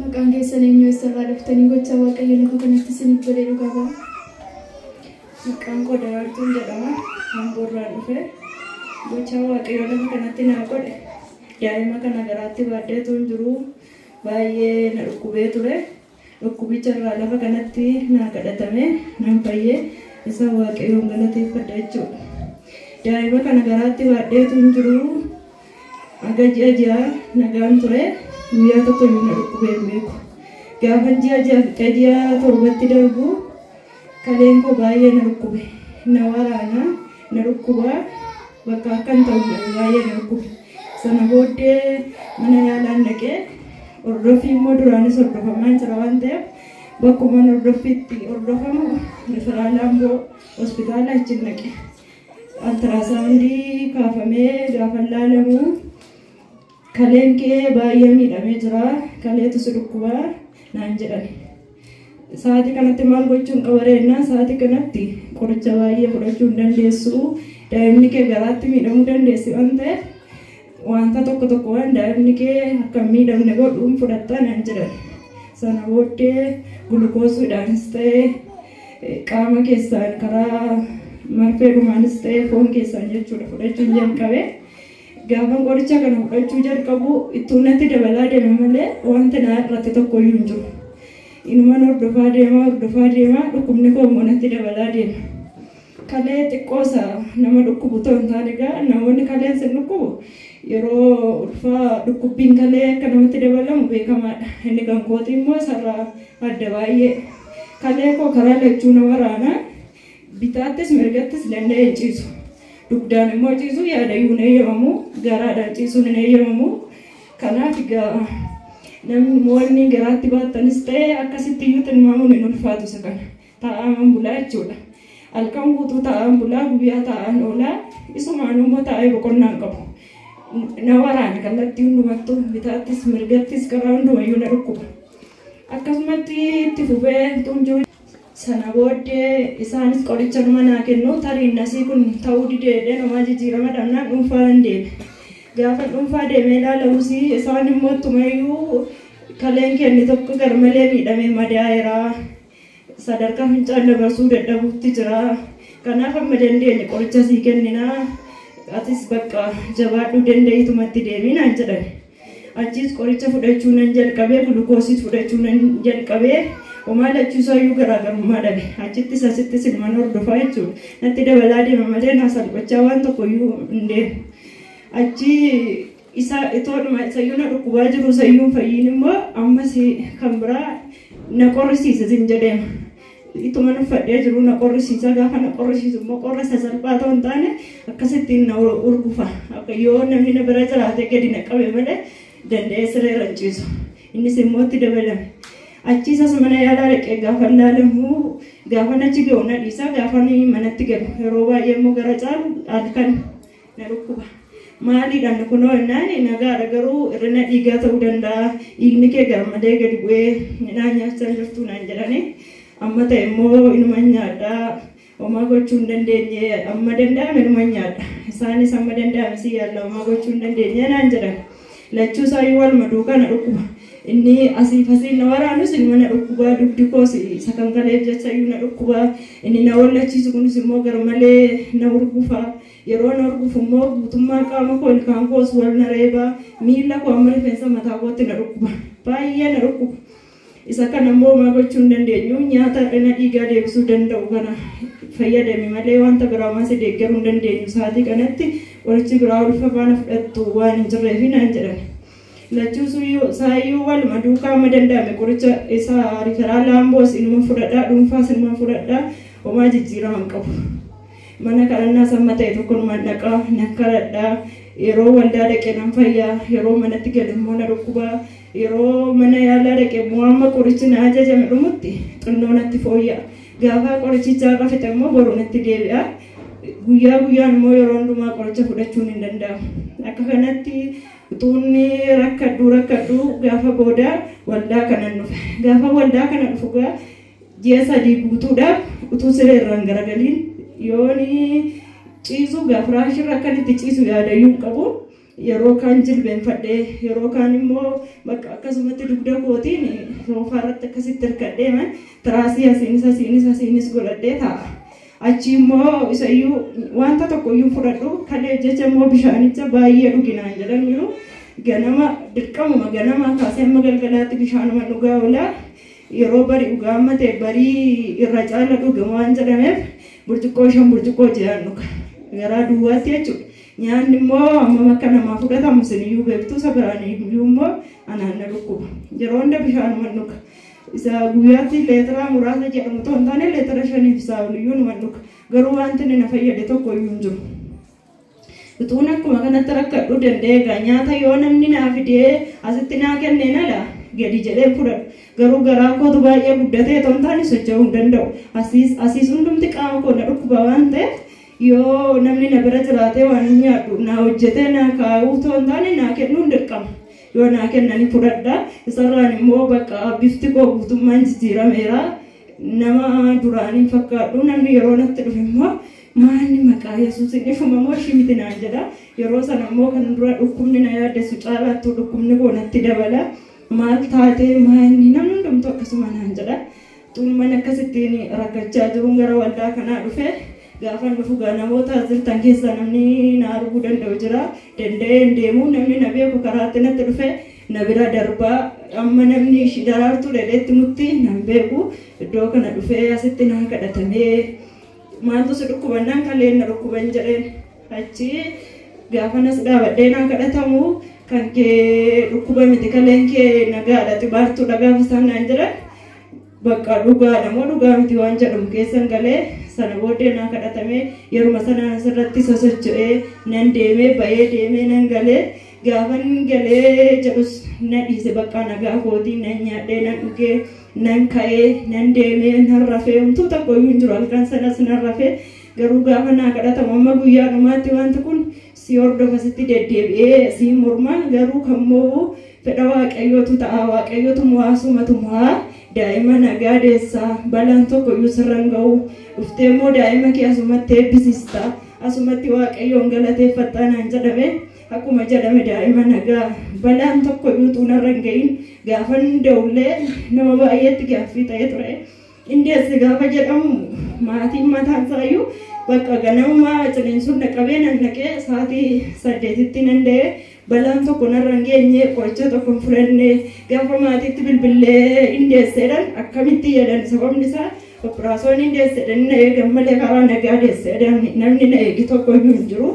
Maqaan keessan eenyu, eessarraa dhuftanii, gocha Waaqayyo lafa kanatti isiniif godhe dhugaa ba'a. Maqaan koo Daraartuun jedhama. Hamboorraan dhufe. Gocha Waaqayyo lafa kanatti naa godhe. Daa'ima kana garaatti baadheetu hin jiru. Baay'ee na dhukkubee ture. Dhukkubicha irraa lafa kanatti naa kadhatame, nan fayyee, isa Waaqayyoon galateeffadha jechuudha. Daa'ima kana garaatti baadheetu hin jiru. Aga ji'a 6 nagaan ture. Guyyaa tokko iyyuu na dhukkubee hin beeku. Gaafa ji'a 6 fixee ji'a 7tti darbu kaleen koo baay'ee na dhukkube. Na waraana, na dhukkuba. Bakka akkan ta'u baay'ee na dhukkube. Sana booddee mana yaalaan dhaqee, hordoffii immoo duraanis hordofamaa jira waan ta'eef, bakkuma hordoffiitti hordofamu referral Amboo hospitaala achi dhaqe. Ultrasound kaafamee gaafa laalamu, "Kaleen kee baay'ee miidhamee jira, kaleetu si dhukkubaa," naan jedhan. Sa'aatii kanatti maal gochuun qaba reennaa, sa'aatii kanatti qoricha baay'ee fudhachuu hin dandeessu. Daa'imni kee garaatti miidhamuu dandeessi waan ta'eef, wanta tokko tokko waan daa'imni kee akka hin miidhamne godhuun fudhattaa naan jedhan. Sana booddee gulukoosiidhaanis ta'ee, qaama keessaan karaa marfeedhumaanis ta'ee, foon keessaan jechuudha, fudhachuun jalqabe. Gaafa qoricha kana fudhachuu jalqabu ittuu natti dabalaa deema malee wanti na irratti tokko iyyuu hin jiru. Inuman hordofaa deema, hordofaa deema, dhukkubni koo immoo natti dabalaa deema. Kalee xiqqoosa nama dhukkubu ta'u hin taane, egaa namoonni kaleen sin dhukkubu yeroo ulfaa dhukkubbiin kalee akka namatti dabalamu beekamaadha. Inni kan kooti immoo isarraa adda baay'ee. Kalee koo karaa lachuu na waraana, bitaattis mirgattis danda'ee hin ciisu. Dugdaan immoo ciisu yaadayyuu hin eeyyamamu, garaadhaan ciisuun hin eeyyamamu. Kanaaf egaa namni wanni garaatti baattanis ta'e akkasitti iyyuu tilmaamuun hin ulfaatu isa kana. Taa'aan bulaa jechuudha. Halkan guutuu taa'aan bulaa, guyyaa taa'aan oolaa, isumaan immoo taa'ee boqonnaa hin qabu. Na waraana kallattii hundumattuu, bitaattis mirgattis karaa hundumayyuu na dhukkuba. Akkasumatti itti fufee utuun jiru, sana booddee isaanis qoricha numa naa kennu, tarii nasii kun ta'uu didee namaa jijjiirama dhabnaan dhuunfaa nan deeme. Gaafa dhuunfaa deemee ilaalamus isaan immoo ittumayyuu kaleen kenni tokko garmalee miidhamee madaa'eera. Sadarkaa fincaan dabarsuu dadhabuutti jira. Kanaaf amma dandeenye qoricha sii kenninaa. Atis bakka jabaadhuu dandeeyitumatti deemii naan jedhan. Achiis qoricha fudhachuu nan jalqabee, gulukoosiis fudhachuu nan jalqabee, homaa lachuusaayyuu garaagarummaa dhabe. Achittis asittis ilmaan hordofaa jechuudha. Natti dabalaa deema malee naa salphachaa waan tokkoyyuu hin deemu. Achi isa itoodhuma isayyuu na dhukkubaa jiru, isayyuu fayyiin immoo ammas kan biraa na qorrisiisa sin jedheema. Ituma uffadhee jiru na qorrisiisa. Gaafa na qorrisiisu immoo qorra sasalphaa ta'uu hin taane, akkasittiin na urgufa. Yoo namni na bira jiraate gadi na qabe malee danda'ee sireera hin ciisu. Innis immoo itti dabalame. Achiisas mana yaalaa dhaqee gaafa ilaalamu, gaafa achi ga'u na dhiisa, gaafa manatti galu yeroo baay'ee immoo gara caalu halkan na dhukkuba. Maaliidhaan kunoo jennaan, nagaadha, garuu hir'ina dhiigaa ta'uu danda'a, dhiigni kee garmalee gadi bu'ee, midhaan nyaachaa jirtu naan jedhani. Amma ta'e immoo inuma nyaadhaa, homaa gochuu hin dandeenye, amma danda'ame inuma nyaadha. Isaanis amma danda'ame si yaalla, homaa gochuu hin dandeenye naan jedhan. Lachuu isaayyuu waluma duukaa na dhukkuba. Inni asiif asiin na waraanus inuma na dhukkubaa, dugdi koos isa kan kaleef jecha iyyuu na dhukkubaa. Inni na wallachiisu kunis immoo garmalee na urgufa. Yeroo na urgufu immoo guutummaa qaama koo, ilkaan koos wal na reebaa, miila koo amma rifeensa mataa kootti na dhukkuba. Baay'ee na dhukkuba. Isa kana immoo homaa gochuu hin dandeenyu, nyaata hir'ina dhiigaa deebisuu danda'u kana fayyadami malee wanta biraa waan si deeggaruu hin dandeenyu, sa'aatii kanatti qorichi biraa ulfa faana fudhattu waan hin jirreefi naan jedhan. Lachuu saayyuu waluma duukaa amma danda'ame qoricha isa referral Amboos inuma fudhadhaa, dhuunfaas inuma fudhadhaa, homaa jijjiirama hin qabu. Mana kadhannaa amma ta'e tokko numan dhaqaa, nan kadhadhaa, yeroo waldaa dhaqee nan fayyaa, yeroo manatti galu immoo na dhukkubaa, yeroo mana yaalaa dhaqee immoo amma qorichi na ajajame dhumutti xinnoo natti fooyya'a. Gaafa qorichicha har'a fixe immoo boru natti deebi'a. Guyyaa guyyaan immoo yeroo hundumaa qoricha fudhachuun hin danda'amu. Akka kanatti utuunni rakkadhuu rakkadhuu gaafa booda waldaa kanan dhufe. Gaafa waldaa kana dhufu gaa ji'a 3 guutuudhaaf utuu siree irraan garagaliin yooni ciisu, gaafa firaashirra akkan itti ciisu yaadayyuu hin qabu. Yeroo kaan jilbeenfadhee yeroo kaan immoo bakka akkasumatti dugda kootiin soofaa irratti akkasitti hirkadhee tiraasii asiinis asiinis asiinis godhadhee taa'a. Achi immoo isayyuu wanta tokko iyyuu fudhadhu kalee jecha immoo bishaanicha baay'ee dhuginaan jedhaniiru. Ganama dirqamuma ganama kaasee amma galgalaatti bishaanuma dhugaa oola. Yeroo barii dhugaa ta'e barii irra caala dhugama waan jedhameef burcuqqoo 5 burcuqqoo 6 dhuga. Garaa duwwaatti jechuudha. Nyaanni immoo hammam akka namaa fudhatamu isiniyyuu beektu isa biraan iyyuu immoo anaan na dhukkuba. Yeroo hunda bishaanuma dhuga. Isa guyyaatti leetira muraasa jedhamu otoo hin taane leetira 5 isaa oliyyuu numa dhuga. Garuu wanti inni na fayyade tokko iyyuu hin jiru. Utuun akkuma kanatti rakkadhuu danda'e egaa nyaata yoo namni naa fidee asitti naa kenneen ala gadi jedhee fudhadhu. Garuu garaa kootu baay'ee guddatee otoo hin taane socho'uu hin danda'u. Asiis hundumti qaama koo na dhukkuba waan ta'eef yoo namni na bira jiraatee waan hin nyaadhu naa hojjetee naa kaa'uu otoo hin taane naa kennuun dirqama. Yoo naa kennani fudhadha. Isarraan immoo bakka bifti koo guutummaan jijjiirameera. Nama duraanii fakkaadhu namni yeroo natti dhufe immoo maalni maqaa Yesuusin ifuma moo ishii miti naan jedha. Yeroo sana immoo kan dura dhukkubni na yaaddessu caalaattuu dhukkubni koo natti dabala. Maal taatee maalni namni hundumtuu akkasuma naan jedha. Xumman akkasittiin rakkachaa jiruun gara waldaa kanaa dhufe. Gaafan dhufu gaa namoota jirtan keessaa namni na arguu danda'u jira. Danda'ee hin deemu namni na beeku karaatti natti dhufe na bira darbaa amma namni ishii daraartuu dhedheetti mutti nan beeku. Iddoo kana dhufee asitti naa kadhatamee maaltu si dhukkubannaan kaleen na dhukkuban jedheen. Achi gaafanas dhaabadhee naa kadhatamu kan kee dhukkuba miti kaleen kee nagaadha xibaartuudha gaafa isaan naan jedhan. Bakka dhugaadha moo dhugaa miti waan jedhamu keessan galee sana booddee naa kadhatamee yeruma sanaan asirratti sosocho'ee nan deemee ba'ee deemee nan galee gaafan galee jedhus na dhiise bakka nagaa kootii nan nyaadhee nan dhugee nan ka'ee nan deemee nan rafee homtuu tokko iyyuu hin jiru halkan sanas nan rafee garuu gaafa naa kadhatamu amma guyyaa dhumaatti wanti kun si hordofa sitti deddeebi'ee si morma garuu kan moo'u fedha waaqayyootu ta'a waaqayyootu mo'aasumatu mo'aa. Daa'ima nagaa deessaa balaan tokko iyyuu sirra hin ga'u dhuftee immoo daa'ima kee asumatti eebbisiista asumatti waaqayyoon galateeffattaa naan jedhame akkuma jedhame daa'ima nagaa balaan tokko iyyuu xuunarra hin ga'iin gaafan da'ullee nama baay'eetti gaaffii ta'ee ture. Indeessi gaafa jedhamu maatiin mataan isaayyuu bakka ganama ciniinsuun naqabee nan naqee sa'aatii 8tti nan da'ee balaan tokko narra hin geenye qoricha tokko hin fudhanne gaafa maatiitti bilbillee indeesseedhaan akkamitti jedhan sababni isaa operaasyoon indeesseedhaan na eegan malee karaa nagaa deesseedhaan namni na eegi tokko iyyuu hin jiru.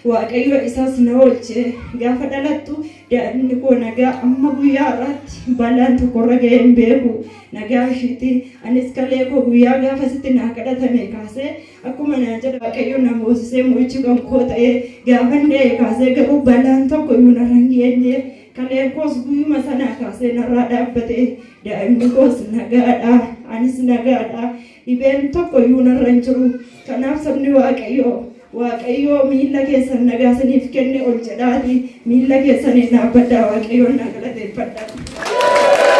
Waaqayyo isaas na oolche gaafa dhalattu daa'imni koo nagaa amma guyyaa har'aatti balaan tokkorra ga'ee hin beeku nagaa ishiitti anis kalee koo guyyaa gaafa sitti naa kadhatame kaasee akkuma naan jedha waaqayyo na moosisee mo'ichi kan koo ta'ee gaafa da'e kaasee garuu balaan tokko iyyuu narra hin geenye kalee koos guyyuma sanaa kaasee narraa dhaabbate daa'imni koos nagaadha anis nagaadha dhibeen tokko iyyuu narra hin jiru. Kanaaf sabni waaqayyoo waaqayyoo miilla keessan nagaa isiniif kenne ol jedhaati miilla keessaniin dhaabbadhaa waaqayyoon naa galateeffadhaa.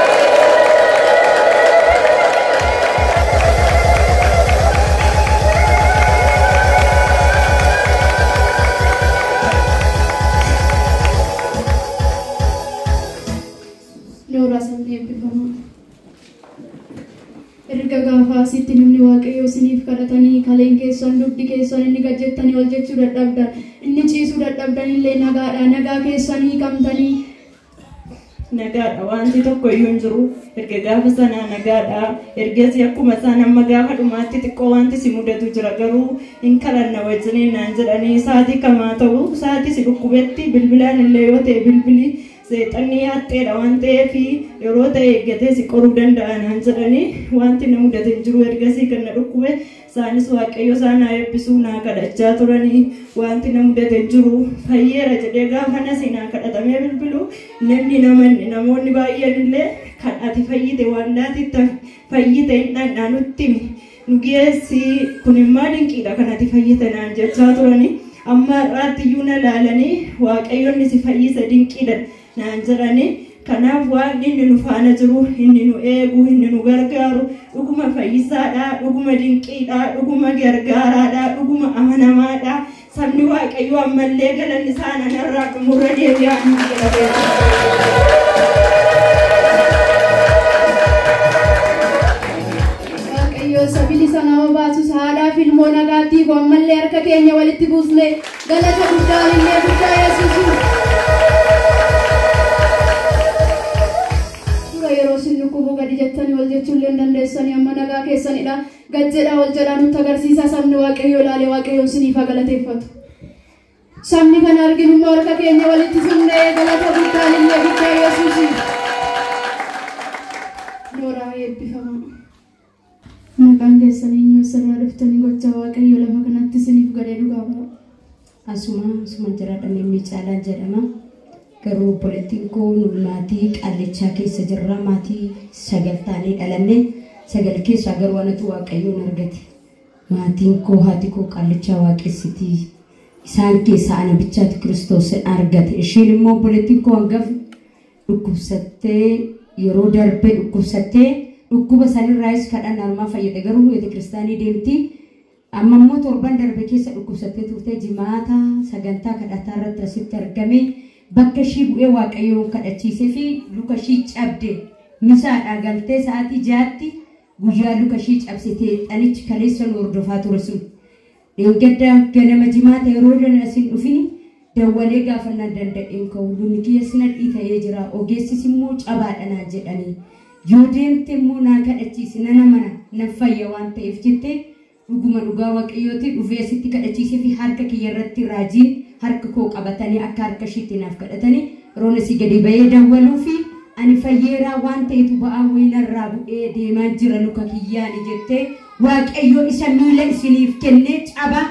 Nooraa sabni eebbifamaa. Erga gaafa asitti namni waaqayyoo isiniif kadhatanii kaleen keessan dugdi keessan inni gajjettanii ol jechuu dadhabdan inni ciisuu dadhabdan illee nagaadha nagaa keessan hiikamtanii. Nagaadha wanti tokko iyyuu hin jiru erga gaafa sanaa nagaadha ergasii akkuma isaan amma gaafa dhumaatti xiqqoo wanti si mudatu jira garuu hin kadhanna wajjiniin naan jedhanii sa'aatii kamaa ta'u sa'aatii si dhukkubetti bilbilaan illee yoo ta'e bilbili seexanni haxxeedha waan ta'eef yeroo ta'e eeggatee si qoruu danda'a naan jedhanii wanti na mudate hin jiru ergasii kan na dhukkube isaanis waaqayyo isaan naa eebbisuu naa kadhachaa turanii wanti na mudate hin jiru fayyeera jedhee gaafa nasi naa kadhatamee bilbilu namni namanne namoonni baay'een illee kan ati fayyite waan laatitti fayyite hin dhaqnaa nutti nu geessi kun immoo dinqiidha kan ati fayyite naan jechaa turanii amma har'aatti iyyuu na laalanii waaqayyoonni si fayyise dinqiidha naan jedhanii. Kanaaf waan inni nu faana jiru inni nu eegu inni nu gargaaru dhuguma fayyisaadha dhuguma dinqiidha dhuguma gargaaraadha dhuguma amanamaadha Sabni Waaqayyoo ammallee galanni isaan anarraa xumurra deebi'aa nu galateeffatu. Waaqayyo sabni sana nama baasus haadhaaf ilmoo nagaatti ammallee harka keenya walitti buusne galata guddaan illee guddaa Yesuusiif. Dura yeroo isin dhukkubuu gadi jettanii ol jechuullee hin dandeessanii amma nagaa keessanidha. Gad jedhaa ol jedhaa nutti agarsiisa sabni Waaqayyoo ilaalee Waaqayyoon isiniif haa galateeffatu. Sabni kana arginu immoo harka keenya walitti finnee galata guddaan illee guddaa Yesuusiif. Nooraa eebbifamaa. Maqaan keessan eenyu asirraa dhuftanii gochaa Waaqayyo lafa kanatti isiniif godhee dhugaa ba'a. Asuma jiraadha Mimmi Caalaa jedhama. Garuu obboleettiin koo nu maatii qallichaa keessa jirra. Maatii 9 taanee dhalanne 9 keessaa garuu anatu Waaqayyoon argate. Maatiin koo haati koo qallichaa waaqessiti. Isaan keessaa ana bichaatu Kiristoos argate. Isheen immoo obboleettiin koo hangafa dhukkubsattee yeroo darbe dhukkubsattee dhukkuba sanirraayis kadhannaa harmaa fayyade garuu beeta kiristaanii deemti. Amma immoo torban darbe keessa dhukkubsattee turte jimaata sagantaa kadhataa irratti asitti argame bakka ishii bu'ee Waaqayyoon kadhachiisee fi luka ishii cabde misaadhaa galtee sa'aatii 6tti guyyaa luka ishii cabsitee xanichi kaleessa nu hordofaa ture sun. Dheengadda ganama jimaata yeroo dana asin dhufini dawwalee gaafannaan danda'een ka'u lubni kiyya sina dhiita'ee jira ogeessis immoo cabaadha naan jedhanii. Yoo deemte immoo naa kadhachiisi nana mana nan fayya waan ta'eef jettee dhuguma dhugaa Waaqayyooti dhufee asitti kadhachiisee fi harka kiyya irratti raajiin harka koo qabatanii akka harka ishiitti naaf kadhatanii yeroon asii gadi ba'ee dawwaluu fi ani fayyeeraa waan ta'etu ba'aa wayinarraa bu'ee deemaa jira luka kiyyaani jettee Waaqayyo isa miila isiniif kennee caba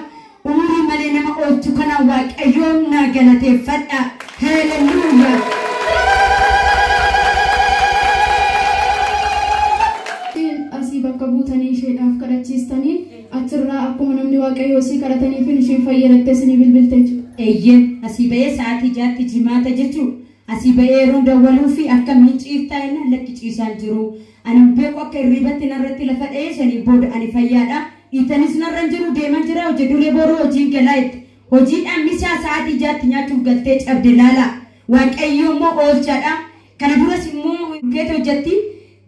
umurii malee nama oolchu kana Waaqayyoon naa galateeffadha. Haleluuyaa. Asii bakka buutanii isheedhaaf kadhachiistanii achirraa akkuma namni Waaqayyoo isii kadhataniif isheen fayyadattee isinii bilbilte jechuudha. Eeyyeen asii ba'ee sa'aatii 6tti jimaata jechuudha. Asii ba'ee yeroo dawwaluu fi akka minciiftaa inni lakki ciisaan jiru. Ani beeku akka hirribatti narratti lafa dha'ee sanii booda ani fayyaadha. Dhiitanis narra hin jiru deeman jira hojii duree boruu hojiin galaa itti. Hojiidhaan misaa sa'aatii 6tti nyaachuuf galtee cabde laala. Waaqayyo immoo oolchaadha. Kana duras immoo keeta hojjetti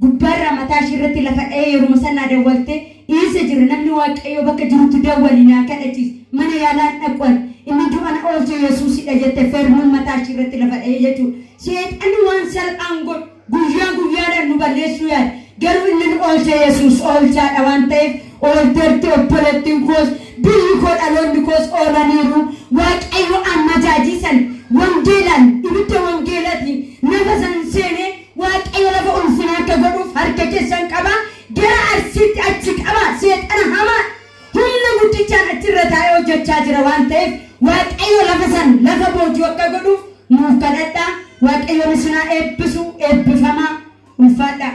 gubbaarraa mataa ishee irratti lafa dha'ee yeruma sanaa dawwaltee dhiisa jira namni Waaqayyo bakka jirutti dawwali naa kadhachiis mana yaalaan dhaqan inni du'a na oolche Yesuusidha jette fermuun mataa ishee irratti lafa dha'ee jechuudha. Seexanni waan salphaan godhu guyyaa guyyaadhaan nu balleessuu yaada. Garuu inni nu oolche Yesuus oolchaadha waan ta'eef oolteerti obboleettiin koos biyyi koo dhaloonni koos oolaniiru. Waaqayyo amma jaajisan wangeelaan ibidda wangeelaatiin nafa san seenee Waaqayyo lafa ulfinaa akka godhuuf harka keessan qaba. Gara Arsiitti achi qaba. Seexana hamaa humna guddichaan achirra taa'ee hojjechaa jira waan ta'eef Waaqayyo lafa san lafa boojuu akka godhuuf nuuf kadhadhaa. Waaqayyoon isinaa eebbisu eebbifamaa ulfaadhaa.